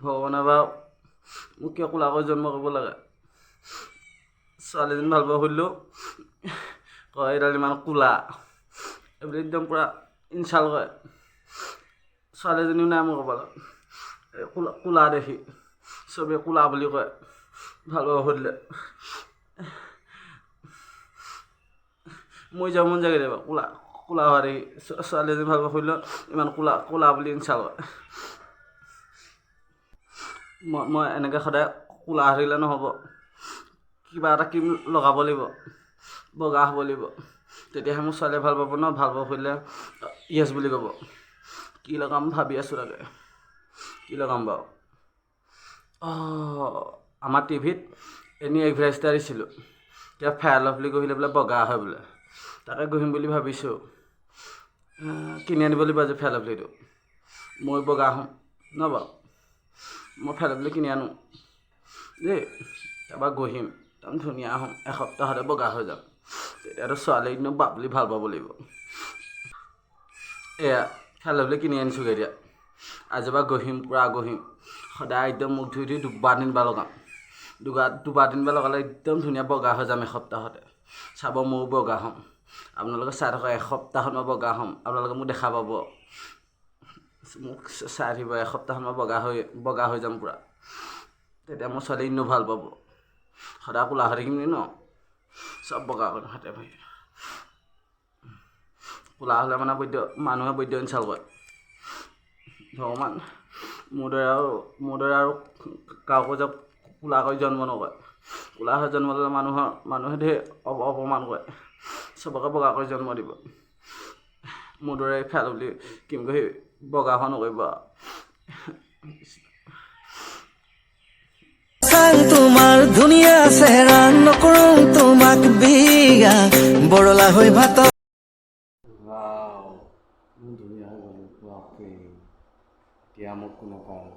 ভগৱানে বাৰু মোক কিয় ক'লা কৰি জন্ম কৰিব লাগে? ছোৱালীজনী ভাল পাব সুধিলেও কয় এইডাল ইমান ক'লা, এইবুলি একদম পূৰা ইনচাল্ট কৰে। ছোৱালীজনীও নাই মোৰ কপালত। এই ক'লা ক'লা দেখি চবেই ক'লা বুলি কয় ভাল পাব সুধিলে। মৰি যাব মন যায় কেতিয়াবা ক'লা ক'লা হোৱা দেখি। ছোৱালীজনী ভাল পাব সুধিলেও ইমান ক'লা ক'লা বুলি ইনচাল্ট কৰে। মই এনেকৈ সদায় ক'লা হৈ থাকিলে নহ'ব, কিবা এটা ক্ৰীম লগাব লাগিব, বগা হ'ব লাগিব, তেতিয়াহে মোৰ ছোৱালীয়ে ভাল পাব ন। ভাল পাব সুধিলে য়েছ বুলি ক'ব। কি লগাম ভাবি আছোঁ, তাকে কি লগাম বাৰু? অঁ, আমাৰ টিভিত এনেই এডভাৰটাইজ এটা দিছিলোঁ, কিবা ফেয়াৰ লাভলি ঘঁহিলে বোলে বগা হয় বোলে, তাকে ঘঁহিম বুলি ভাবিছোঁ। কিনি আনিব লাগিব আজি ফেয়াৰ লাভলিটো, ময়ো বগা হ'ম ন বাৰু। মই ফেয়াৰ লাভলি কিনি আনো দেই, তাৰপৰা ঘঁহিম, একদম ধুনীয়া হ'ম, এসপ্তাহতে বগা হৈ যাম। তেতিয়াতো ছোৱালী একদম বাবলি ভাল পাব লাগিব। এয়া ফেয়াৰ লাভলি কিনি আনিছোঁগৈ এতিয়া, আজিৰ পৰা ঘঁহিম, পূৰা ঘঁহিম সদায়, একদম মুখ ধুই ধুই দুবাৰ তিনিবাৰ লগাম। দুবাৰ তিনিবাৰ লগালে একদম ধুনীয়া বগা হৈ যাম এসপ্তাহতে। চাব, ময়ো বগা হ'ম, আপোনালোকে চাই থাকক, এসপ্তাহত মই বগা হ'ম, আপোনালোকে মোক দেখা পাব, মোক চাই থাকিব। এসপ্তাহত মই বগা হৈ যাম পূৰা, তেতিয়া মোৰ ছোৱালী এনেও ভাল পাব। সদায় ক'লা হৈ থাকিম নি ন, চব বগা কৰিম হাতে ভৰিয়ে। ক'লা হ'লে মানে বৈদ্য মানুহে বৈদ্য ইনচাল্ট কৰে। ভগৱান, মোৰ দৰে আৰু কাকো যে ক'লা কৰি জন্ম নকৰে। ক'লা হৈ জন্ম ল'লে মানুহে ধেৰ অপমান কৰে। চবকে বগা কৰি জন্ম দিব। মোৰ দৰে ফেয়াৰ লাভলি ক্ৰীম ঘঁহি বগা হোৱা নকৰিব আৰু। চাং তোমাৰ ধুনীয়া চেহেৰা, নকৰো তোমাক বিয়া, বৰলা হৈ ভাত। ৱাও, ইমান ধুনীয়া হৈ গ'লো, বাপৰে! এতিয়া মোক কোনে পায়?